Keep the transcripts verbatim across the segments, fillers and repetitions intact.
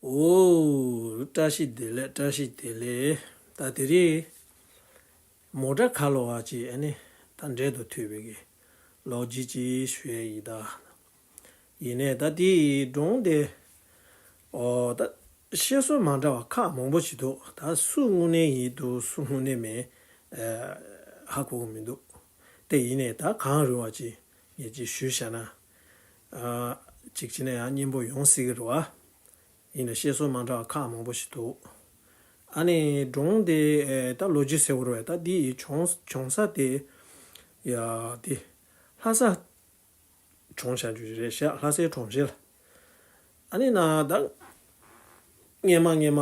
ཨོ། བཀྲ་ཤིས་བདེ་ལེགས། བཀྲ་ཤིས་བདེ་ལེགས། ད་དེ་རིང་མོ་ཊ་ཁ་ལོ་བ་ཅིག་ཨ་ནི་ད་འབྲེལ་དུ་ཐུག་པའི་གི་ལོ་རྒྱུས་ཅིག་ཞུ་ཡས་ཡིན་ད། ཡིན་ནའི་ད་དེའི་སྒྲུང་དེ། ཨོ་ད་བཤད་སྲོལ་མ་འདྲ་བ་ཁག་མང་པོ་ཞིག་འདུག་ད་སུ་དངོས་གནས་ཡིན་འདུག་སུ་དངོས་གནས་མེད། ཨ་ཧ་གོ་གི་མི་འདུག་དེ་ཡིན་ནའི་ད་གང་རུང་བ་ཅིག་ངས་ཅིག་ཞུས་བཞག་ན། ཨ་ཅིག་བྱས་ན་ཡང་སྙན་པོ་ཡོང་སྲིད་ཀྱི་རེད་བ། ཡིན་ནའི་བཤད་སྲོལ་མ་འདྲ་བ་ཁག་མང་པོ་ཞིག་འདུག་ཨ་ནི་སྒྲུང་དེ་ཨེ་ད་ལོ་རྒྱུས་ཟེར་བ་རེད་བས། ད་འདི་ཡི་བྱུང་བྱུང་ས་དེ་ཡ་དེ་ལྷ་ས་བྱུང་བཞག་རྒྱུ་རེད་ཤག་ལྷ་སའི་གྲོང་ཁྱེར་ལ། ཨ་ནི་ན་ད་སྔས་མ་སྔས་མ་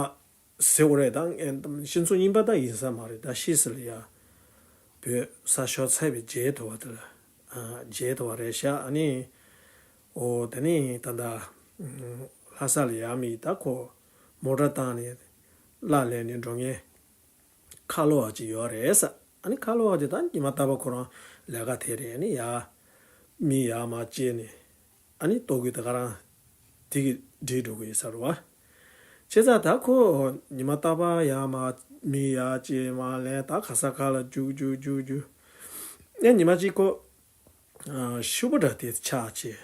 ཟེར་བ་རེད། ད་ཨེ་ཤིང་ཚོ་རྙིང་པ་ད་ཡིན་ས་མ་རེད། ད་ཕྱིས་སུ་ལ་ཡ་བོད་ས་ཤོར་ཚར་བའི་རྗེས་དུ་བ་དེ་ལ་ཨ་རྗེས་དུ་བ་རེད་ཤག་ཨ་ནི། ཨོ་དེ་ནི་ད་ལྟ་ལྷ་ས་ལ་ཡ་མི་ད་ཁོ་མོ་ཊ་བཏང་ནས་གླ་ལེན་ནས་འགྲོ་མཁན་ཁ་ལོ་བ་ཅིག་ཡོད་རེད་ས། ཨ་ནི་ཁ་ལོ་བ་ཅིག་ད་ཉི་མ་རྟག་པར་ཁོ་རང་ལས་ཀ་དེ་རེད། ཨ་ནི་ཡ་མི་ཡར་མར་བཅད་ནས་ཨ་ནི་ལྟོ་གོས་དེ་ག་རང་དེ་གི་སྒྲིག་འགྲོ་གི་ཡོད་ས་རེད་བ། བྱས་ཙང་ད་ཁོ་ཉི་མ་རྟག་པར་ཡར་མར་མི་ཡར་བཅད་མར་ལེན། ད་ག་ས་ག་ལ་རྒྱུག་རྒྱུག་རྒྱུག་རྒྱུག་ཨ་ཉི་མ་གཅིག་ཁོ་ཨ་ཤུག་པ་འདྲ་དེ་ཆག་བྱས།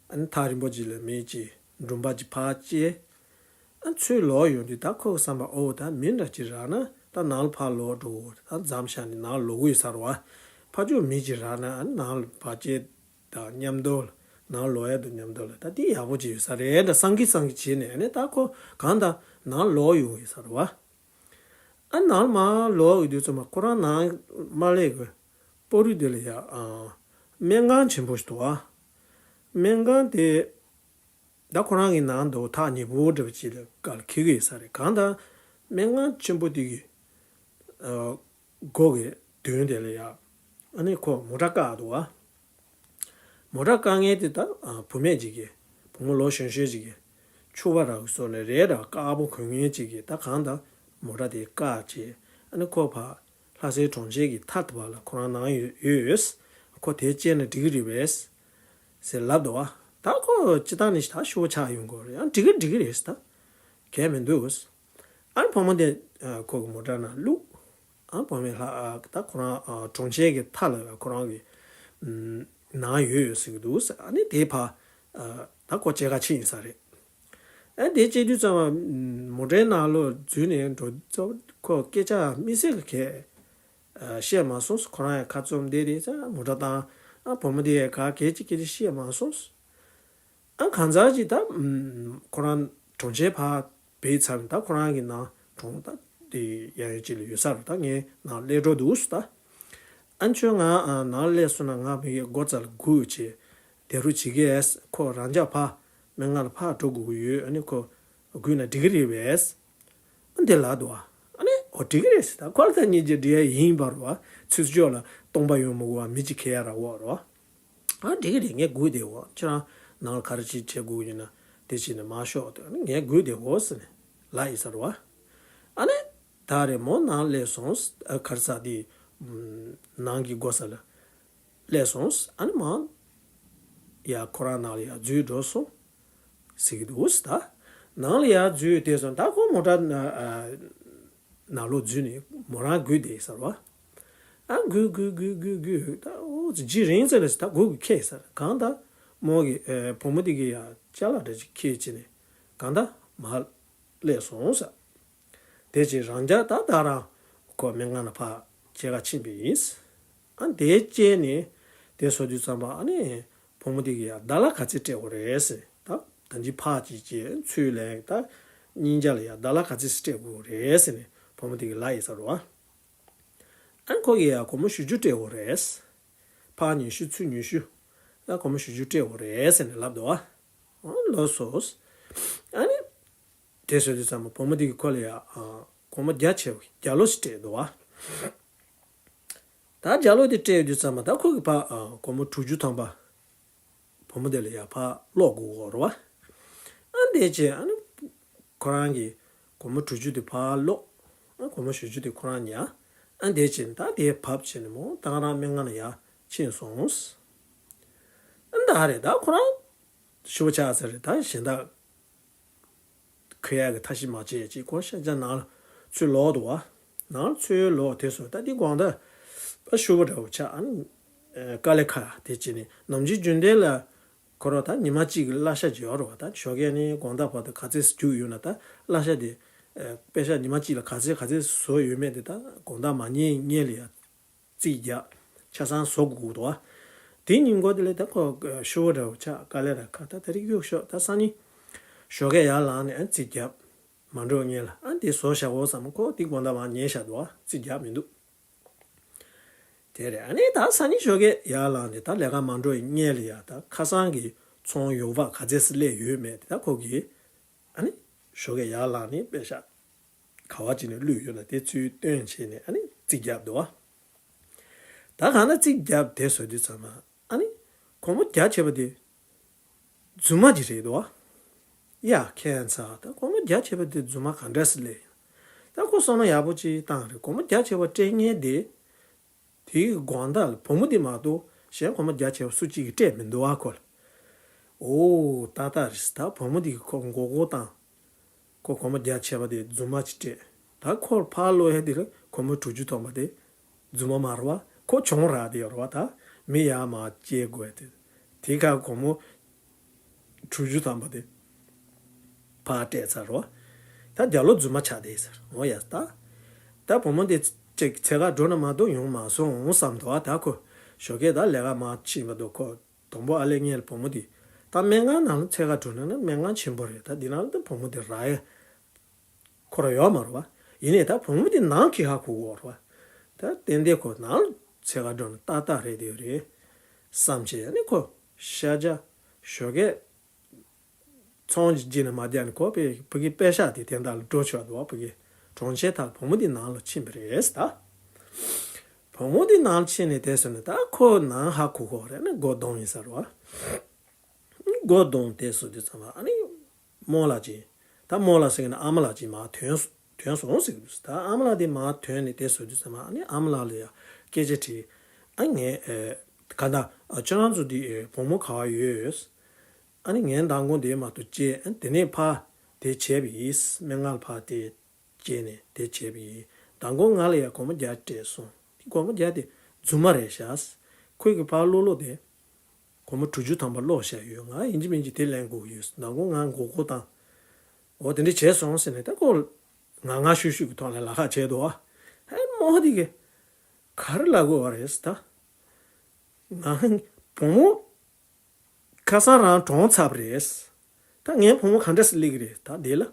ཨ་ནི་ཐག་རིང་པོ་ཅིག་ལ་མི་ཅིག་འབྲུམ་པ་ཅིག་ཕར་བཅད། ཨ་ཚུར་ལོག་ཡོང་དུས་ད་ཁོ་གི་བསམ་པ་ཨོ་ད་མི་འདྲ་ཅིག་རག་ན་ད་ནང་ལ་ཕར་ལོག་འགྲོ། ད་མཚམས་བཞག་ནས་ནང་ལོག་གི་ཡོད་ས་རེད་བ། ཕར་ཕྱོགས་མི་ཅིག་རག་ན་ཨ་ནི་ནང་ལ་བར་ཆད་དང་མཉམ་དུ་ལ་ནང་ལོག་ཡ་དང་མཉམ་དུ་ལ་ད་འདི་ཡག་པོ་ཅིག་ཡོད་ས་རེད་འདྲ་བསམ་གི་བསམ་གི་བྱས་ནས་ཨ་ནི་ད་ཁོ་གང་ལྟར་ནང་ལོག་ཡོང་གི་ཡོད་ས་རེད་བ། ཨ་ནང་ལ་མར་ལོག་ཡོང་དུས་ཙམ་པ་ཁོ་རང་ནང་མ་སླེབས་གི་པོ་རུ་དེ་ལ་ཡ་ཨ་སྨན་ཁང་ཆེན་པོ་ཞིག་འདུག་ཨ། སྨན་ཁང་དེ་ད་ཁོ་རང་གི་ནང་དུ་ཐག་ཉེ་པོ་འདྲ་བ་ཅིག་ལ་ག་ལ་འཁེལ་གི་ཡོད་ས་རེད། གང་ལྟར་སྨན་ཁང་ཆེན་པོ་དེ་གི་ཨ་སྒོ་གི་མདུན་དེ་ལ་ཡ་ཨ་ནི་ཁོ་མོ་ཊ་བཀག་འདུག་ཨ། མོ་ཊ་བཀག་མཁན་དེ་ད་ཨ་བུད་མེད་ཅིག་གིས་བུ་མོ་ལོ་གཞོན་གཞོན་ཅིག་གིས་ཕྱུ་པ་ར་གི་བཟོ་ནས་རས་འདྲ་དཀར་པོ་གོན་མཁན་ཅིག་གིས་ད་གང་ལྟར་མོ་ཊ་དེ་བཀག་བྱས། ཨ་ནི་ཁོ་ཕར་ལྷ་སའི་གྲོང་ཁྱེར་གྱི་མཐའ་དེ་བར་ལ་ཁོ་རང་ནང་ཡོད་ཡོད། ཁོ་དེ་བཅད་ན་འགྲིག་གི་རེད་པས་ཟེར་ལབ་འདུག་བ། ད་ཁོ་སྤྱིར་བཏང་ནས་ད་ཤུགས་ཆག་ཡོང་གི་རེད། ཡང་འགྲིག་གི་འགྲིག་གི་རེད་ཟེར། ད་གལ་མི་འདུག་ཨ་ནི་བུ་མོ་དེ་ཨ་ཁོ་གི་མོ་ཊ་ནང་བླུགས། ཨ་བུད་མེད་ལྷ་ཨ་ད་ཁོ་རང་ཨ་གྲོང་ཁྱེར་གྱི་མཐའ་ལ་ཁོ་རང་གི་ཨམ་ནང་ཡོད་ཡོད་ཟེར་གྱི་འདུག་ཨ་ནི་དེ་ཕར་ཨ་ད་ཁོ་སྐྱེལ་ག་ཕྱིན་ཡིན་ས་རེད། ཨ་དེ་སྐྱེལ་དུས་ཙམ་པ་མོ་ཊའི་ནང་ལོགས་འཛུལ་ནས་འགྲོ་ཙམ་ཁོ་སྐད་ཆ་དམིགས་བསལ་གྱི་གས་ཨ་བཤད་མ་སོང་། ཁོ་རང་ཡང་ཁ་བཙུམ་བསྡད་དེ་ས་མོ་ཊ་བཏང་། ཨ་བུ་མོ་དེ་ཡང་ག་གལ་ཅིག་སྐད་ཆ་བཤད་མ་སོང་། ཨ་གང་ཟག་ཅིག་ད་ཨམ་ཁོ་རང་གྲོང་ཁྱེར་ཕར་བུད་ཚར་ནས་ད་ཁོ་རང་གི་ནང་གྲོང་ད་དེ་ཡང་ཡང་ཅིག་ལ་ཡོད་ས་རེད། ད་ངའི་ནང་སླེབས་འགྲོ་འདུག་ཟེར། ད་ཨ་ཁྱོད་ང་ཨ་ནང་སླེབས་སོང་ན་ང་མི་གི་སྒོ་རྩ་ལ་སྒུག་བྱས་བསྡད་རོགས་བྱེད་ཀྱི། ཁོ་རང་འཇགས་ཕར་སྨན་ཁང་ལ་ཕར་འགྲོ་དགོས་ཀྱི་ཡོད། ཨ་ནི་ཁོ་སྒུག་ན་འགྲིག་གི་རེད་པས། ཨ་འདི་ལབ་འདུག་བ། ཨ་ནི་ཨོ་འགྲིག་གི་རེད་ཟེར། ད་ཁོ་ལ་ད་སྙིང་རྗེ་འདྲི་ཡ་ཡིན་པ་རེད་བ། ཚུར་ཕྱོགས་ལ་སྟོང་པ་ཡོང་མི་དགོས་བ། མི་གཅིག་ཁེལ་ཡ་རག་གོ་རེད་བ། ཨ་འགྲིག་གི་རེད། ངས་སྒུག་བསྡད་འོ། ཁྱེད་རང་ནང་ལ་ག་རེ་ཅིག་བྱེད་དགོས་ཡོད་ན་དེ་བྱས་ནས་མར་ཤོག་དེ། ཨ་ནི་ངས་སྒུག་བསྡད་འོ་ཟེར་ནས་ལབ་ཡིན་ས་རེད་བ། ཨ་ནི་ད་རེས་མོ་ནང་སླེབས་སོང་། ཨ་ག་རེ་ཟེར་དེ་ནང་གི་སྒོ་ས་ལ་སླེབས་སོང་། ཨ་ནི་མར་ཡ་ཁོ་རང་ནང་ལ་ཡ་འཛུལ་འགྲོ་སོང་ཟེར་གྱི་འདུག་ཟེར། ད་ནང་ལ་ཡ་འཛུལ་བསྡད་སོང་། ད་ཁོ་མོ་ཊ་ཨ་ནང་ལོགས་འཛུལ་ནས་མོ་རང་སྒུག་བསྡད་ས་རེད་བ། ཨ་སྒུག་སྒུག་སྒུག་སྒུག་སྒུག་ད་ཨོ་ཙི་ཇི་རིང་ཙམ་ལ་ད་སྒུག་གི་ཁེལ་ས་རེད། གང་ལྟར་མོ་གི་ཨེ་བུ་མོ་དེ་གི་ཡ་ཅ་ལག་འདྲ་ཅིག་འཁྱེར་བྱས་ནས་གང་ལྟར་མར་སླེབས་སོང་ཟེར། དེ་རྗེས་རང་འཇགས་ད་ད་རང་ཁོ་སྨན་ཁང་ལ་ཕར་སྐྱེལ་ག་ཕྱིན་པ་ཡིན། ཨ་དེ་སྐྱེལ་ནས་དེ་སོང་དུས་ཙམ་པ་ཨ་ནི་བུ་མོ་དེ་གི་ཡ་ཌོ་ལར་ག་ཚོད་སྤྲད་དགོས་རེད་ཟེར། ད་ད་ཅི་ཕར་ཅིག་སྐྱེལ་ཚུར་ལེན་ད་གཉིས་ཆ་ལ་ཡ་ཌོ་ལར་ག་ཚོད་སྤྲད་དགོས་རེད་ཟེར་ནས་བུ་མོ་དེ་གི་ལབ་ཡིན་ས་རེད་བ། ཨ་ཁོ་གིས་ཡ་སྒོར་མོ་བཞི་བཅུ་སྤྲད་དགོས་རེད། ཕར་ཉི་ཤུ་ཚུར་ཉི་ཤུ། ཨ་སྒོར་མོ་བཞི་བཅུ་སྤྲད་དགོས་རེད་ཟེར་ནས་ལབ་འདུག་བ། ཨ་ལགས་སོ། ཨ་ནི་དེ་ཟེར་དུས་ཙམ་པ་བུ་མོ་དེ་གིས་ཁོ་ལ་ཡ་ཨ་སྒོར་མོ་བརྒྱ་ཆེ་བ་བརྒྱ་ལོ་ཞིག་སྤྲད་འདུག་བ། ད་བརྒྱ་ལོ་དེ་སྤྲད་ཡོང་དུས་ཙམ་པ་ད་ཁོ་གིས་ཕར་ཨ་སྒོར་མོ་དྲུག་ཅུ་ཐམ་པ་བུ་མོ་དེ་ལ་ཡ་ཕར་སློག་དགོས་ཀྱི་ཡོད་རེད་བ། ཨ་འདི་བྱས་ཨ་ནི་ཁོ་རང་གིས་སྒོར་མོ་དྲུག་ཅུ་དེ་ཕར་སློག་ཨ་སྒོར་མོ་བཞི་བཅུ་དེ་ཁོ་རང་ཉར། ཨ་འདི་བྱས་ད་དེ་བབས་བྱས་ནས་མོ་ད་ག་རང་སྨན་ཁང་ལ་ཡ་ཕྱིན་སོང་། ཨ་ད་རེད། ད་ཁོ་རང་ཞུ་བ་ཆགས་ཚར་རེད། ད་གཞན་དག་ ཁུར་ཡག་གི་ཐབས་ཤེས་མ་བྱས་ཅིག་ཁོ་ཤ་ཆ་ནང་ལ་ཚུར་ལོག་འདུག་བ། ནང་ལ་ཚུར་ལོག་དེ་སོང་ད་འདི་དགོང་དག་པ་ཤུ་བ་འདྲ་བོ་ཆགས། ཨ་ནི་དཀའ་ལས་ཁག་དེ་བྱས་ནས་ནམ་རྒྱུན་རྒྱུན་ལྡན་ལ་ཁོ་རང་ད་ཉི་མ་གཅིག་གི་གླ་ཆ་ཅིག་ཡོད་རེད་བ། ད་ཞོགས་ཀས་ནས་དགོང་དག་བར་དུ་ག་ཚོད་རྒྱུགས་ཡོད་ན་ད་གླ་ཆ་དེ་ཨ་པེ་ཤག་ཉི་མ་གཅིག་ལ་ག་ཚོད་ག་ཚོད་བཟོ་ཡོད་མེད་དེ་ད་དགོང་དག་མ་ཉལ་སྔོན་ལ་ཡ་རྩིས་རྒྱག་ཆ་ཚང་བཟོ་དགོས་འདུག་བ། དེ་ཉིན་འགོ་དེ་ལས་ད་ཁོ་ཤུ་བ་འདྲ་བོ་ཆགས། དཀའ་ལས་ར་ཁག་ད་དེ་རིགས་གཡུག་ཤོག་ད་སང་ཉིན་ཞོགས་ཀས་ཡར་ལངས་ནས་ཨ་རྩིས་རྒྱག་མ་འགྲོ་སྔོན་ལ་ཨ་འདི་བཟོ་བཞག་འོ་བསམ། ཁོ་དེ་དགོང་དག་མ་ཉལ་བཞག་འདུག་བ། རྩིས་རྒྱག་མི་འདུག་དེ་རེད། ཨ་ནི་ད་སང་ཉིན་ཞོགས་ཀས་ཡར་ལངས་ནས་ད་ལས་ཀ་མ་འགྲོ་ཡི་སྔོན་ལ་ཡ་ད་ཁ་སང་གི་ཚོང་ཡོང་འབབ་ག་ཚད་སུ་སླེབས་ཡོད་མེད་དེ་ད་ཁོ་གིས་ཨ་ནི་ཞོགས་ཀས་ཡར་ལངས་ནས་པེ་ཤག་ག་བ་ཅིག་ནས་བླུགས་ཡོད་ན་དེ་ཚུར་བཏོན་བྱས་ནས་ཨ་ནི་རྩིས་རྒྱབ་འདུག་བ། ད་གང་ལྟར་རྩིས་རྒྱབ་དེ་བཟོ་དུས་ཙམ་པ་ཨ་ནི་སྒོར་མོ་བརྒྱ་བྱས་པ་དེ་རྫུན་མ་ཅིག་རེད་འདུག་བ། ཡ་ཁྱད་མཚར། ད་སྒོར་མོ་བརྒྱ་བྱས་པ་དེ་རྫུན་མ་ག་འདྲ་སེ་སླེབས་ཡིན། ད་ཁོ་བསམ་བློ་ཡག་པོ་ཅིག་བཏང་རེད། སྒོར་མོ་བརྒྱ་བྱས་པ་སྤྲད་མཁན་དེ་དེའི་དགོང་དག་ལ་བུ་མོ་དེ་མ་གཏོགས་གཞན་སྒོར་མོ་བརྒྱ་བྱས་པ་སུ་གཅིག་གིས་སྤྲད་མི་འདུག་བ་ཁོ་ལ། ཨོ་ཏག་ཏག་རེད། ད་བུ་མོ་དེ་གིས་ཁོ་མགོ་སྐོར་བཏང་། ཁོ་སྒོར་མོ་བརྒྱ་བྱས་པ་དེ་རྫུན་མ་ཅིག་སྤྲད། ད་ཁོར་ཕར་སློག་ཡ་དེ་ལ་སྒོར་མོ་དྲུག་ཅུ་ཐམ་པ་དེ་རྫུན་མ་མ་རེད་བ། ཁོ་གྱོང་རག་དེ་ཡོད་རེད་བ། ད་མི་ཡར་མར་སྐྱེལ་དགོས་དེ། དེ་ཁ་སྒོར་མོ་དྲུག་ཅུ་ཐམ་པ་དེ་ཕར་སྤྲད་ཚར་རེད་བ། ད་རྒྱབ་ལོགས་རྫུན་མ་ཆགས་བསྡད་ཟེར། འོ་ཡ་ད། ད་བུ་མོ་དེ་ཅིག་འཚོལ་ག་འགྲོ་ན་མ་གཏོགས་ཡོང་མ་སོང་བསམ་འདུག་བ། ད་ཁོ་ཞོགས་ཀས་ད་ལས་ཀ་མར་ཕྱིན་པ་དུས་ཁོ་དང་པོ་ཨ་ལས་སྔོན་ལ་བུ་མོ་དེ་ད་སྨན་ཁང་ནང་ལ་འཚོལ་ག་འགྲོ་ན་ན་སྨན་ཁང་ཆེན་པོ་རེད། ད་འདི་ནང་ལ་ད་བུ་མོ་དེ་རག་ཡ་ཁོ་རང་ཡོད་མ་རེད་བ། ཡིན་ནའི་ད་བུ་མོ་དེ་ནང་གི་ཧ་གོ་གོ་རེད་བ། ད་ཏན་ཏན་ཁོ་ནང་ལ་འཚོལ་ག་འགྲོ་ན་ཏག་ཏག་རེད་དེ་རེད་བསམ་བྱས་ནས་ཁོ་ཤ་ཆ་ཞོགས་ཀས་ཚོང་ཅིག་བརྒྱབ་ནས་མ་བསྡད་ནས་ཁོ་པའི་ཕ་གི་པེ་ཤག་དེ་དེ་འདྲ་ལ་འགྲོ་ཆོག་འདུག་བ། ཕ་གི་གྲོང་ཁྱེར་དག་བུ་མོ་དེ་ནང་ལ་ཕྱིན་པ་རེད་ད། བུ་མོ་དེ་ནང་ལ་ཕྱིན་ནས་དེ་སོང་ནས་ད་ཁོ་ནང་ཧ་གོ་གོ་རེད་ན་སྒོ་རྡུང་ཡིན་ས་རེད་བ། སྒོ་རྡུང་དེ་སོང་དུས་ཙམ་པ་ཨ་ནི་རྨོ་ལགས་ཀྱིས་ད་རྨོ་ལགས་ཟེར་གི་ན་ཨ་མ་ལགས་ཀྱིས་མར་ཐོན་སོ་ཐོན་སོང་ཟེར་གི་འདུག་ད་ཨ་མ་ལགས་དེ་མར་ཐོན་ནས་དེ་སོང་དུས་ཙམ་པ་ཨ་ནི་ཨ་མ་ལགས་ལ་ཡ་སྐད་ཆ་དྲིས། ཨ་ངས་ཨེ་ག་ད་ཨ་ཁྱོད་རང་ཚོ་དེ་ཨེ་བུ་མོ་ག་བ་ཡོད། ཨ་ནི་ངས་མདང་དགོང་དེ་མ་གཏོགས་བྱས་ཨ་དེ་ནས་ཕར་དེ་བྱས་པ་ཡིན། སྨན་ཁང་ལ་ཕར་དེ་བྱས་ནས་དེ་བྱས་པ་ཡིན། མདང་དགོང་ང་ལ་ཡ་སྒོར་མོ་བརྒྱ་སྤྲད་སོང་། དེ་སྒོར་མོ་བརྒྱ་དེ་རྫུན་མ་རེད་ཤག་ཁོས་གི་ཕར་སློག་སློག་དེ་སྒོར་མོ་དྲུག་ཅུ་ཐམ་པ་སློག་བཞག་ཡོད། ང་ཡིན་གཅིག་མིན་གཅིག་དེ་ལེན་དགོས་ཀྱི་ཡོད། མདང་དགོང་ང་མགོ་སྐོར་བཏང་། འོ་དེ་འདྲ་བྱས་སོང་ཟེར་ནས་ད་ཁོ་ང་ང་ཤུ་ཤུ་གི་ཐོག་ནས་ལབ་ཁ་བྱས་འདུག་ཨ། ཧེ་རྨོ་དེ་གི་ག་རེ་ལབ་དགོས་བ་རེད་ད། ང་བུ་མོ་ཁ་སང་རང་གྲོངས་ཚར་བ་རེད། ད་ངའི་བུ་མོ་ག་འདྲ་སེ་སླེབས་ཀྱི་རེད་ད་འདི་ལ།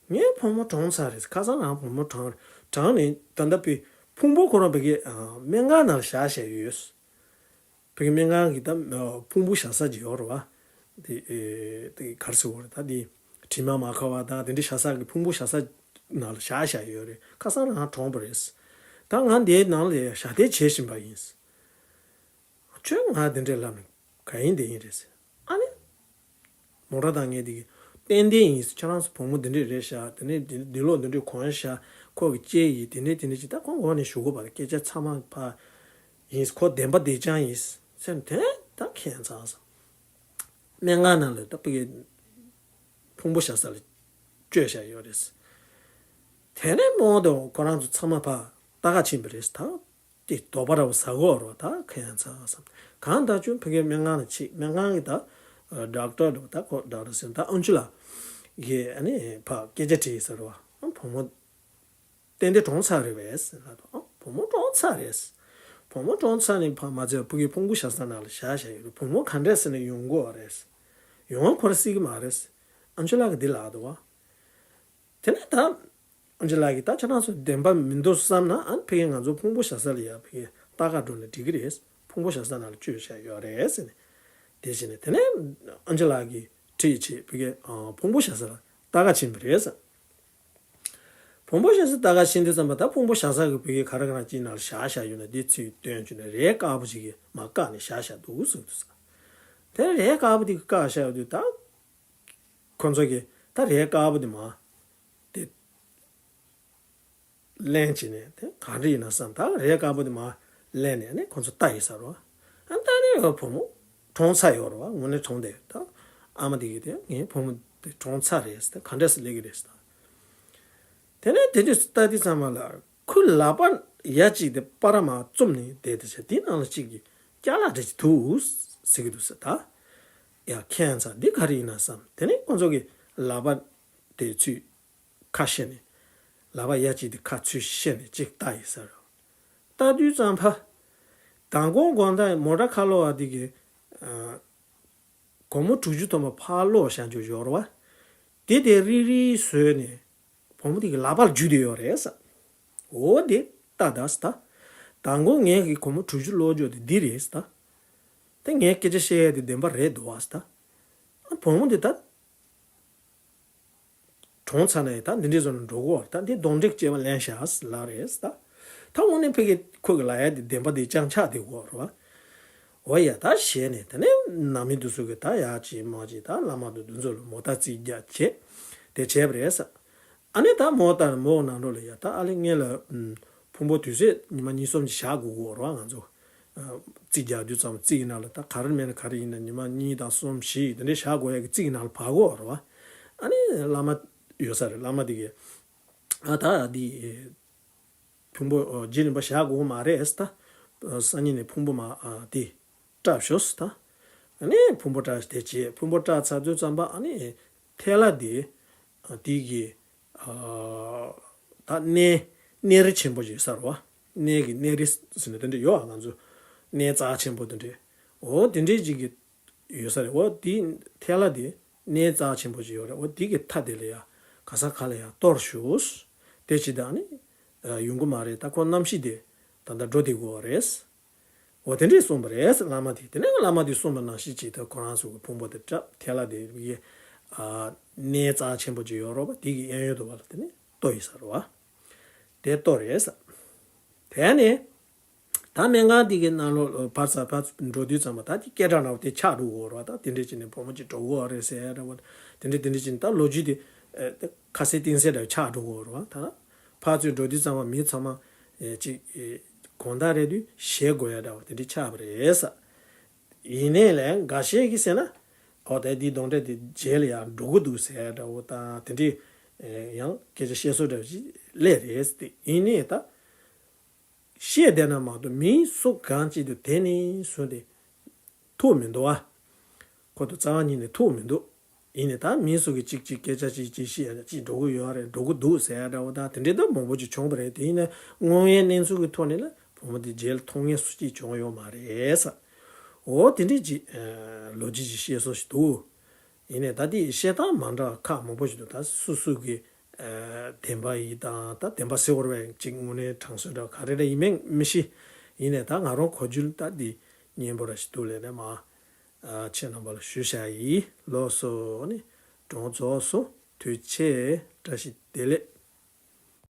ངའི་བུ་མོ་གྲོངས་ཚར་རེད། ཁ་སང་རང་བུ་མོ་གྲོངས་གྲོངས་ནས་ད་ལྟ་བུ་ཕུང་པོ་ཁོ་རང་བུ་གའི་སྨན་ཁང་ནང་ལ་བཞག་བཞག་ཡོད། བུ་གའི་སྨན་ཁང་གི་ད་ཕུང་པོ་བཞག་ས་ཅིག་ཡོད་རེད་བ། དེ་དེ་ག་རེ་ཟེར་དགོས་རེད་ད། དེ་དྲི་མ་མ་ཁ་བ་དང་དེ་འདྲ་བཞག་ས་གི་ཕུང་པོ་བཞག་ས་ནང་ལ་བཞག་བཞག་ཡོད་རེད། ཁ་སང་རང་གྲོངས་པ་རེད། ད་ང་འདིའི་ནང་ལ་ཞབས་བརྟན་བྱེད་བཞིན་པ་ཡིན། ཁྱོད་ང་དེ་འདྲས་ལབ་ནས་ག་ཡིན་དེ་ཡིན་རེད་ཟེར། ཨ་ནི། མོ་ཊ་དང་ངས་དེ་གི་ཏན་ཏན་ཡིན་ཟེར། ཁྱོད་རང་ཚོ་བུ་མོ་དེ་འདྲས་རེད་ཤག་དེ་ནས་དེ་འདི་ལོ་དེ་འདྲས་གོན་ཤག་ཁོ་གི་ལྕེ་ཡིས་དེ་འདྲས་དེ་འདྲས་ཅིག་ད་ཁོ་འོག་ནས་ཞུ་དགོས་པ་རེད། སྐད་ཆ་ཚང་མ་ཕ་ཡིན་ཟེར། ཁོ་བདེན་པ་བདེ་རྐྱང་ཡིན་ཟེར་དེ་ད་ཁྱད་མཚར་ཟེར། སྨན་ཁང་ནང་ལ་ད་བུ་གའི་ཕུང་པོ་བཞག་ས་ལ་བཅོས་བཞག་ཡོད་རེད་ཟེར། དེ་ནས་རྨོ་དང་ཁོ་རང་ཚོ་ཚང་མ་ཕ་ལྟ་ག་ཕྱིན་པ་རེད་ཟེར། ད། དེ་དོགས་པ་འདྲ་བོ་ཟ་གི་ཡོད་རེད་བ། ད་ཁ་ཡང་ཚ་བསམ། གང་ལྟར་ཁྱོད་ཕ་གིའི་སྨན་ཁང་ལ་ཕྱིན། སྨན་ཁང་གི་ད་ཌོག་ཊར་འདྲ་བོ་ད་ཁོ་ཌོག་ཊར་ཟེར་ད་ཨན་ཅུ་ལ་གིས་ཨ་ནི་ཕར་སྐད་ཆ་དྲིས་ཟེར་བ། ཨ་བུ་མོ་ཏན་ཏན་གྲོངས་ཚར་རེད་པས་ཟེར་ལབ་འདུག་ཨ་བུ་མོ་གྲོངས་ཚར་རེད། བུ་མོ་གྲོངས་ཚར་ནས་ཕར་མ་ཚད་ཕ་གིའི་ཕུང་པོ་བཞག་ས་ནང་ལ་བཞག་བཞག་ཡོད་རེད། བུ་མོ་ག་འདྲས་ཟེར་ནས་ཡོང་གི་ཡོད་རེད། ཡོང་བ་ཁོ་རང་སྲིད་ཀྱི་མ་རེད། ཨན་ཅུ་ལ་གིས་འདི་ལབ་འདུག་བ། དེ་ནས་ད། ཨན་ཅུ་ལ་གིས་ད་ཁྱེད་རང་ཚོ་བདེན་པ་མི་འདུག་བསམ་ན་ཨ་ནི་ཕ་གིས་ང་ཚོ་ཕུང་པོ་བཞག་ས་ལ་ཡ་ཕ་གིས་ལྟ་ག་འགྲོ་ན་འགྲིག་གི་རེད། ཕུང་པོ་བཞག་ས་ནང་ལ་བཅོས་བཞག་ཡོད་རེད་ཟེར་ནས། དེ་བྱས་ནས་དེ་ནས་ཨན་ཅུ་ལ་གིས་ཁྲིད་བྱས་ཕ་གིའི་ཕུང་པོ་བཞག་ས་ལ་ལྟ་ག་ཕྱིན་པ་རེད་ཟེར། ཕུང་པོ་བཞག་ས་ལྟ་ག་ཕྱིན་དུས་ཙམ་པ་ད་ཕུང་པོ་བཞག་ས་གི་ཕ་གིའི་ག་རེ་ག་རེ་ཅིག་ནང་ལ་བཞག་བཞག་ཡོད་ན་དེ་ཚུར་བཏོན་བྱས་ནས་རས་དཀར་པོ་ཅིག་གིས་མར་བཀག་ནས་བཞག་བཞག་འདུག་ཟེར་འདུག་ཟེར། དེ་རས་དཀར་པོ་དེ་གིས་བཀག་བཞག་ཡོད་དུས་ད། ཁོ་ཚོ་གིས་ད་རས་དཀར་པོ་དེ་མར་དེ་ལེན་བྱས་ནས་དེ་ག་འདྲ་ཡིན་ན་བསམ། ད་རས་དཀར་པོ་དེ་མར་ལེན་ནས་ནི་ཁོ་ཚོ་ལྟ་ཡིན་ས་རེད་བ། ཨ་ལྟ་ནས་བུ་མོ་གྲོངས་ཚར་ཡོད་རེད་བ། དངོས་གནས་གྲོངས་བསྡད་ཡོད། ད་ཨ་མ་དེ་གིས་དེ་ངའི་བུ་མོ་ དེ་གྲོངས་ཚར་རེད་ཟེར། ག་འདྲ་སེ་སླེབས་ཀྱི་རེད་ཟེར། དེ་ནས་དེ་དུས་ལྟ་དུས་ཙམ་པ་ལ་ཁོའི་ལག་པ་ཡ་གཅིག་དེ་པར་མ་བཙུམས་ནས་བསྡད་དེ་བྱས། དེའི་ནང་ལ་གཅིག་གིས་ཅ་ལག་འདྲ་ཅིག་འདུག་ཟེར་གྱི་འདུག་ཟེར། ད་ཡ་ཁྱེད་ཚ་འདི་ག་རེ་ཡིན་ན་བསམ། དེ་ནས་ཁོ་ཚོ་གིས་ལག་པ་དེ་ཚུར་ཁ་ཕྱེ་ནས། ལག་པ་ཡ་གཅིག་དེ་ཁ་ཚུར་ཕྱེ་ནས་གཅིག་ལྟ་ཡིན་ཟེར། ལྟ་དུས་ཙམ་པ། མདང་དགོང་དགོང་དག་མོ་ཊ་ཁ་ལོ་བ་དེ་གིས་སྒོར་མོ་དྲུག་ཅུ་ཐམ་པ་ཕར་སློག་བཞག་རྒྱུ་ཡོད་རེད་བ། དེ་དེ་རིལ་རིལ་བཟོས་ནས་བུ་མོ་དེ་གི་ལག་པར་འཇུས་བསྡད་ཡོད་རེད་ཟེར། འོ་དེ་ལྟ་ད་ཟེར་ད། མདང་དགོང་ངས་ཀྱི་སྒོར་མོ་དྲུག་ཅུ་སློག་རྒྱུ་དེ་འདི་རེད་ཟེར་ད། དེ་ངས་སྐད་ཆ་བཤད་ཡ་དེ་བདེན་པ་རེད་འདུག་བ་ཟེར་ད། བུ་མོ་དེ་ད། གྲོངས་ཚར་ནས་ད་འདི་འདྲའི་བཟོ་འདྲ་འགྲོ་གི་ཡོད་རེད། ད་འདི་གདོན་འདྲེ་གི་སྐྱེས་པ་ལེན་བཞག་ལབ་རེད་ད། ད་དངོས་གནས་ཕ་གི་ཁོ་གི་ལབ་ཡ་དེ་བདེན་པ་དེ་རྐྱང་ཆགས་བསྡད་ཡོད་རེད་བ། འོ་ཡ་ད་བྱས་ནས་དེ་ནས་ནང་མི་དེ་ཚོ་གིས་ད་ཡ་ཅིག་མ་ཅིག་ད་བླ་མ་དེ་དེ་ཚོ་ལ་མོ་ལྟ་རྩིས་རྒྱག་བྱས་དེ་བྱས་པ་རེད་ཟེར། ཨ་ནི་ད་མོ་ལྟ་མོ་ནང་འགྲོ་ལ་ཡ་ད་ཨ་ལེ་ངེད་ལ་ཕུང་པོ་དུས་ཚོད་ཉི་མ་གཉིས་གསུམ་ཅིག་བཞག་དགོས་ཀྱི་ཡོད་རེད་བ། ང་ཚོ་རྩིས་རྒྱག་དུས་ཙམ་རྩིས་ཀྱི་ནང་ལ་ད་ག་རེ་མེད་ན་ག་རེ་ཡིན་ན་ཉི་མ་གཉིས་དང་གསུམ་བཞི་དེ་འདྲའི་བཞག་དགོས་ཡ་གི་རྩིས་ཀྱི་ནང་ལ་བབས་ཀྱི་ཡོད་རེད་བ། ཨ་ནི་བླ་མ་ཡོད་ས་རེད། བླ་མ་དེ་གིས་ཨ་ད་འདི་ཕུང་པོ་རྗེས་ལུས་པ་བཞག་དགོས་མ་རེད་ཟེར་ད། སང་ཉིན་ནས་ཕུང་པོ་མ་དེ་བཀྲ་ཤོག་ཟེར་ད། ཨ་ནི་ཕུང་པོ་བཀྲ་དེ་བྱས། ཕུང་པོ་བཀྲ་ཚར་དུས་ཙམ་པ་ཨ་ནི་ཐལ་བ་དེ་དེ་གི་ད་གནས་གནས་རི་ཆེན་པོ་ཞིག་ཡོད་ས་རེད་བ། གནས་ཀྱི་གནས་རི་ཟེར་ནས་དེ་འདྲ་ཡོད་ཨ། ང་ཚོ་གནས་རྩ་ཆེན་པོ་དེ་འདྲ། འོ་དེ་འདྲའི་ཅིག་གི་ཡོད་ས་རེད། འོ་དེ་ཐལ་བ་དེ་གནས་རྩ་ཆེན་པོ་ཅིག་ཡོད་རེད། འོ་དེ་གི་མཐའ་དེ་ལ་ཡ་ག་ས་ག་ལ་ཡ་གཏོར་ཞུ། དེ་ཅི་ད་ནི་ཡོང་གི་མ་རེད། ད་ཁོ་རྣམ་ཤེས་དེ་ད་ལྟ་འགྲོ་བསྡད་ཀྱི་ཡོད་རེད། འོ་དེ་འདྲས་གསུངས་པ་རེད་བླ་མ་དེ། དེ་ནས་བླ་མ་དེས་གསུངས་པ་ནང་བཞིན་ཅིག་ད་ཁོ་རང་ཚོ་གི་ཕུང་པོ་དེ་བཀྲ་ཐལ་བ་དེ་ཡི་གནས་རྩ་ཆེན་པོ་ཅིག་ཡོད་རེད་བ། དེ་གི་གཡས་གཡོན་དུ་བ་ལ་དེ་ནས་གཏོར་ཡོད་ས་རེད་བ། དེ་གཏོར་རེད་ས། དེ་ནས། ད་སྨན་ཁང་དེ་གི་ནང་ལོགས་ཕར་ཚུར་ཕར་ཚུར་འགྲོ་དུས་ཙམ་པ་ད་དེ་སྐད་གྲགས་འདྲ་བོ་དེ་ཆགས་འགྲོ་གི་ཡོད་རེད་བ། ད་དེ་འདྲས་བྱས་ནས་བུ་མོ་གཅིག་འགྲོ་གི་ཡོད་རེད་ཟེར་འདྲ་བོ། དེ་འདྲས་དེ་འདྲས་བྱས་ནས་ད་ལོ་རྒྱུས་དེ་ཨེ་ད་ཁ་གསལ་གཏིང་གསལ་འདྲ་བོ་ཆགས་འགྲོ་གི་ཡོད་རེད་བ། ད་ཕར་ཚུར་འགྲོ་དུས་ཙམ་པ་མི་ཚང་མ་ཨེ་གཅིག་ཨེ་དགོང་དག་རེད་དུས་ཞེད་དགོས་ཡ་འདྲ་བོ་དེ་འདྲས་ཆགས་པ་རེད་ས། ཡིན་ནའི་ལས་འགའ་ཤས་ཀྱིས་ཟེར་ན། ཨོ་ད་འདི་གདོན་འདྲེ་དེ་རྗེས་ལ་ཡང་འགྲོ་གི་འདུག་ཟེར་ཡ་འདྲ་བོ་དང་དེ་འདྲས་ཨེ་ཡང་སྐད་ཆ་བཤད་སྲོལ་འདྲ་བོ་ཅིག་སླེབས་རེད་ཟེར་ཏེ། ཡིན་ནའི་ད། བཤད་བསྡད་ན་མ་གཏོགས་མིའི་སྲོག་གང་ཅིག་ཏུ་དེ་ནས་བཟུང་སྟེ་ཐུག་མི་འདུག་ཨ། ཁོ་ཚོ་རྩ་བ་ཉིད་ནས་ཐུག་མི་འདུག་ཡིན་ནའི་ད་མིའི་སྲོག་གི་གཅིག་གཅིག་སྐད་ཆ་གཅིག་གཅིག་བཤད་ཡ་གཅིག་འགྲོ་གི་ཡོད་རེད། འགྲོ་གི་འདུག་ཟེར་ཡ་འདྲ་བོ་དང་དེ་འདྲའི་ད་མང་པོ་ཅིག་བྱུང་བ་རེད། དེ་ཡིན་ན་དངོས་ཡོད་གནས་ཚུལ་གྱི་ཐོག་ནས་ལ་བུ་མོ་དེ་རྗེས་ལ་མཐོང་མཁན་སུ་གཅིག་བྱུང་ཡོད་མ་རེད་ས། འོ་དེ་འདྲའི་ཅིག་ལོ་རྒྱུས་ཅིག་བཤད་སྲོལ་ཞིག་འདུག་ཡིན་ནའི་ད་དེ་བཤད་སྟངས་མ་འདྲ་ཁག་མང་པོ་ཞིག་འདུག་ད་སུ་སུ་གི་ཨ་བདེན་པ་ཡིན་དང་ད་བདེན་པ་གསལ་བོར་བའི་ཅིག་དངོས་གནས་དྲང་སྲོང་འདྲ་ག་རེ་རེ་ཡིན་མིན་མི་ཤེས། ཡིན་ནའི་ད་ང་རང་གོ་རྒྱུ་ད་འདི་སྙན་པོ་ར་ཞིག་འདུག་ལས་ནས་མ་ཨ་ཁྱེད་རྣམ་པ་ལ་ཞུ་བྱ་ཡིན། ལགས་སོ། ནི་སྒྲུང་རྫོགས་སོང་། ཐུགས་རྗེ་ཆེ། བཀྲ་ཤིས་བདེ་ལེགས།